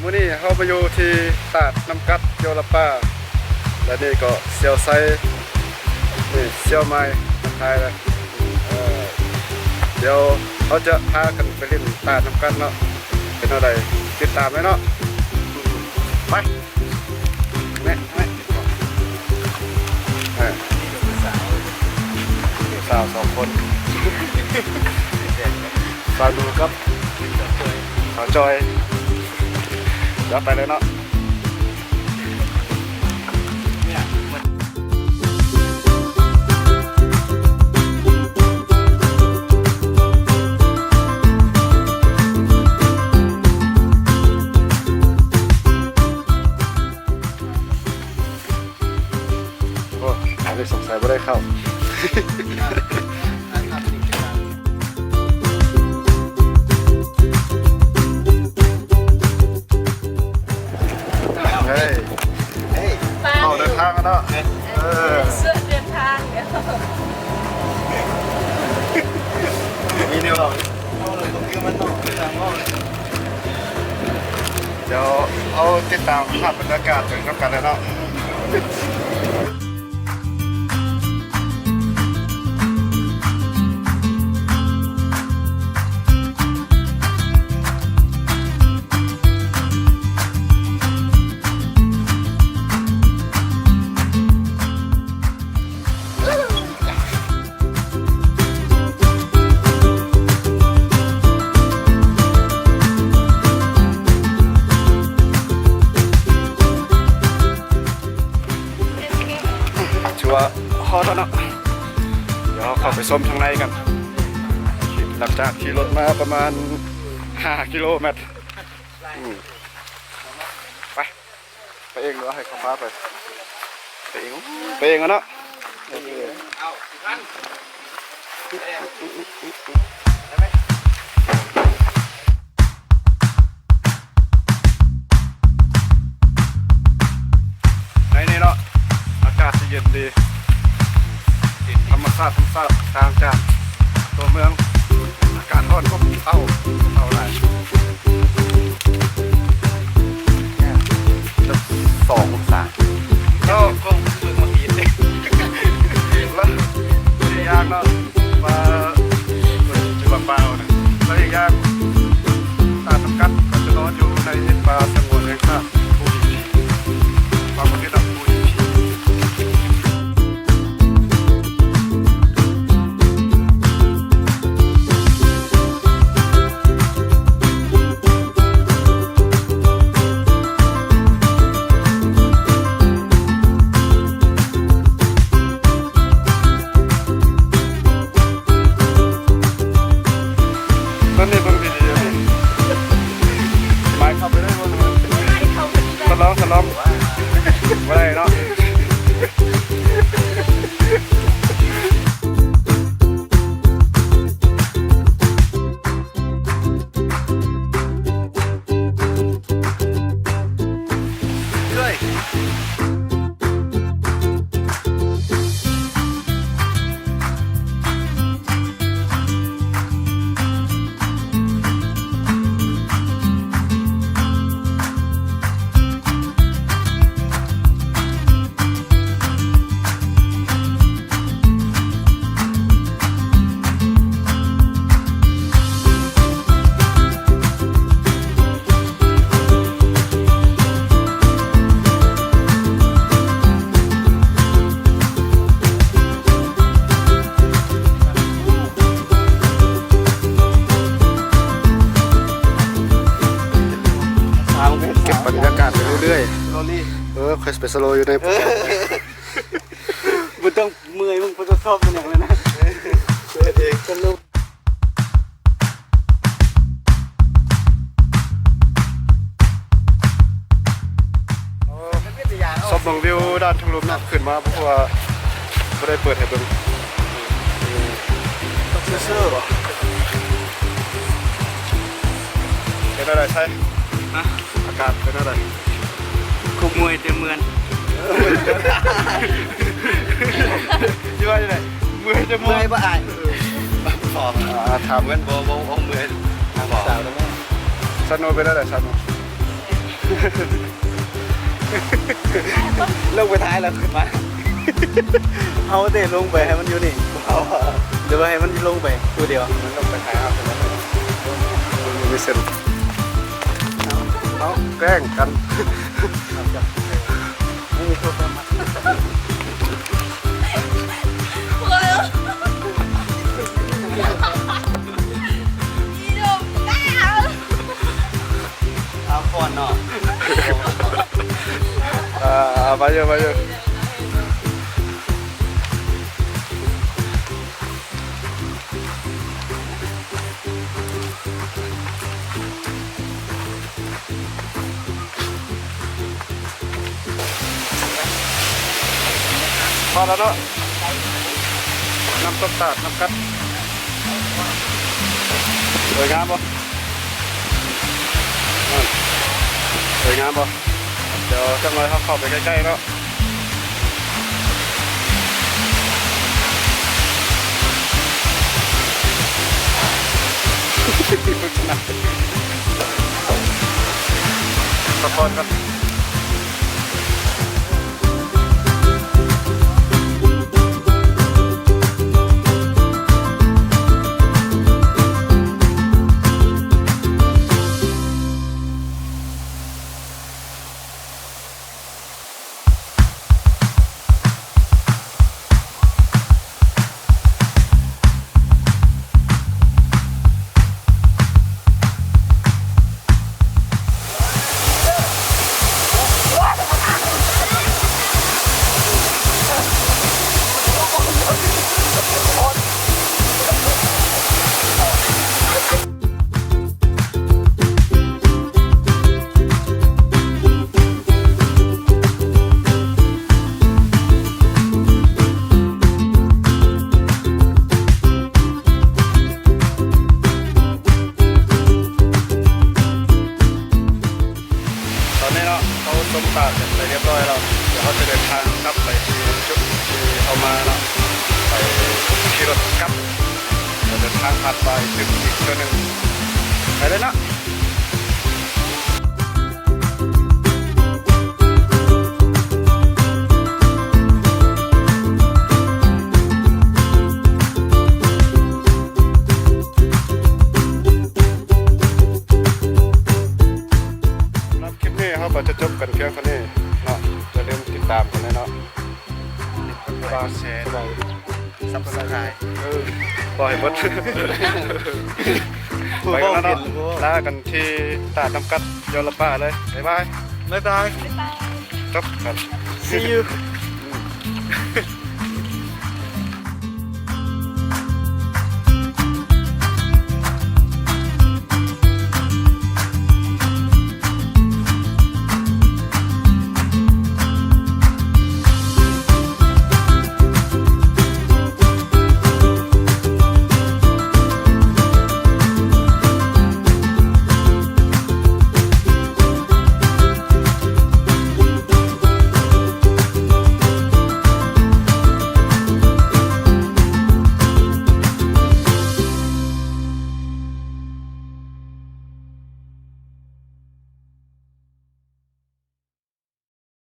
ມື້ນີ້ເຮົາມາຢູ່ທີ່ຕາດນ້ຳກັດ ໂຈລະປາ ແລະນີ້ກໍສ່ຽວໄຊ ນີ້ສ່ຽວໃໝ່ ທັກທາຍແລ້ວ ເອີ ດຽວເຮົາຈະພາກັນໄປຫຼິ້ນຕາດນ້ຳກັດເນາະ ເປັນແນວໃດ ຕິດຕາມເລີຍເນາະ ໄປ ແມ່ ແມ່ ເອີ ສາວສອງຄົນ ສາວດູກັບສາວຈອຍ ດຽວໄປເລີຍເນາະ. ໂອ້ ອັນນີ້ສົງໄສບໍ່ໄດ້ເຂົ້າ ເຮີ້ຍ ເຮົາເດີນທາງແລ້ວເນາະ ເອີ ເດີນທາງແລ້ວ ມີແນວເວົ້າ ເຮົາເລີຍບໍ່ຄືມັນເນາະ ຄືທາງເວົ້າ ດຽວເຮົາຕິດຕາມພາບບັນຍາກາດໄປນຳກັນເລີຍເນາະ. ຖືວ່າຮອດແລ້ວເນາະ ດຽວເຮົາເຂົ້າໄປຊົມທາງໃນກັນ ຫຼັງຈາກຂີ່ລົດມາປະມານຫ້າກິໂລແມັດ ອືມ ໄປ. ໄປເອງຫຼືວ່າໃຫ້ເຂົາພາໄປ? ໄປເອງ ໄປເອງເນາະ ໂອເຄ ໃນນີ້ເນາະ ອາກາດຊິເຢັນດີ ເປັນທຳມະຊາດ ທຳມະຊາດຕ່າງຈາກຕົວເມືອງ ອາກາດຮ້ອນອົບເອົາ ອົບເອົາຫຼາຍ ສອງອົງສາ ແລ້ວ ແລ້ວອີກຢ່າງເນາະ ວ່າເພິ່ນຊິວ່າປ່າວນະ ແລ້ວອີກຢ່າງ ຕາດນ້ຳກັດ ເຂົາຈະນອນຢູ່ໃນປ່າສະຫງວນແຫ່ງຊາດ ພູຜີພີ ປ່າປະເພດ ພູຜີພີ. ຕົວນີ້ເບິ່ງດີໆ ນີ້ ໝາຍເຂົ້າໄປໄດ້ບໍ່? ທົດລອງ ທົດລອງ ບໍ່ໄດ້ເນາະ. ເກັບບັນຍາກາດໄປເລື້ອຍໆ ເອີ ຄ່ອຍໄປສະໂລຢູ່ໃນ ເອີ ບໍ່ຕ້ອງເມື່ອຍ ມຶງ Photoshop ມັນຫຍັງເລີຍນະ ເຮັດເອງ ສະໂລ ຊົມເບິ່ງວິວດ້ານເທິງລຸ່ມເນາະ ຂຶ້ນມາ ເພາະວ່າບໍ່ໄດ້ເປີດໃຫ້ເບິ່ງ ຊື່ໆ ເປັນແນວໃດໄຊ? ຮະ? ອາກາດເປັນແນວໃດ? ຄຸກເມື່ອຍແຕ່ເມືອນ ຊິວ່າຈັ່ງໃດ? ເມື່ອຍແຕ່ເມືອນ ເມື່ອຍບໍ່ອ້າຍ? ເອີ ອ່າ ຖາມເພິ່ນ ບໍ່ ບໍ່ ບໍ່ເມື່ອຍ ສາວ ຊາໂນເປັນແນວໃດ? ຊາໂນ ລົງໄປທ້າຍແລ້ວຂຶ້ນມາ. ເຮົາເດລົງໄປໃຫ້ມັນຢູ່ນີ້ ເອົາ ຫຼືວ່າໃຫ້ມັນລົງໄປຜູ້ດຽວ? ມັນລົງໄປທ້າຍເຮົາ ມັນມີເສັ້ນ ເອົາ ແກ້ງກັນ ເອົາກ່ອນເນາະ. ອ່າ ໄປຢູ່ ໄປຢູ່. ພໍແລ້ວເນາະ ນ້ຳຕົກຕາດນ້ຳກັດ ສວຍງາມບໍ່? ສວຍງາມບໍ່? ດຽວຈັກໜ່ອຍເຮົາເຂົ້າໄປໃກ້ໆເນາະ. ພັກຜ່ອນກ່ອນ. ຕອນນີ້ເນາະ ເຮົາຊົມຕາດກັນໄປຮຽບຮ້ອຍແລ້ວ ດຽວເຮົາຈະເດີນທາງກັບໄປທີ່ຈຸດທີ່ເຮົາມາເນາະ ໄປຂີ່ລົດກັບ ແລ້ວເດີນທາງຜ່ານປ່າອີກຈຸດອີກເທື່ອໜຶ່ງ ໄປເລີຍເນາະ. ສຳລັບຄລິບນີ້ເຮົາກໍຈະຈົບກັນພຽງເທົ່ານີ້ເນາະ. ຢ່າລືມຕິດຕາມກັນເນາະ ກົດໄລ ກົດແຊ ກົດໄລ ຊັບສະໄຄຣບ໌ ເອີ ບໍ່ໃຫ້ໝົດ ໄປກັນແລ້ວເນາະ ລາກັນທີ່ຕາດນ້ຳກັດ ຢໍລະປາເລີຍ ບາຍບາຍ ບາຍບາຍ ຈົບກັນ See you.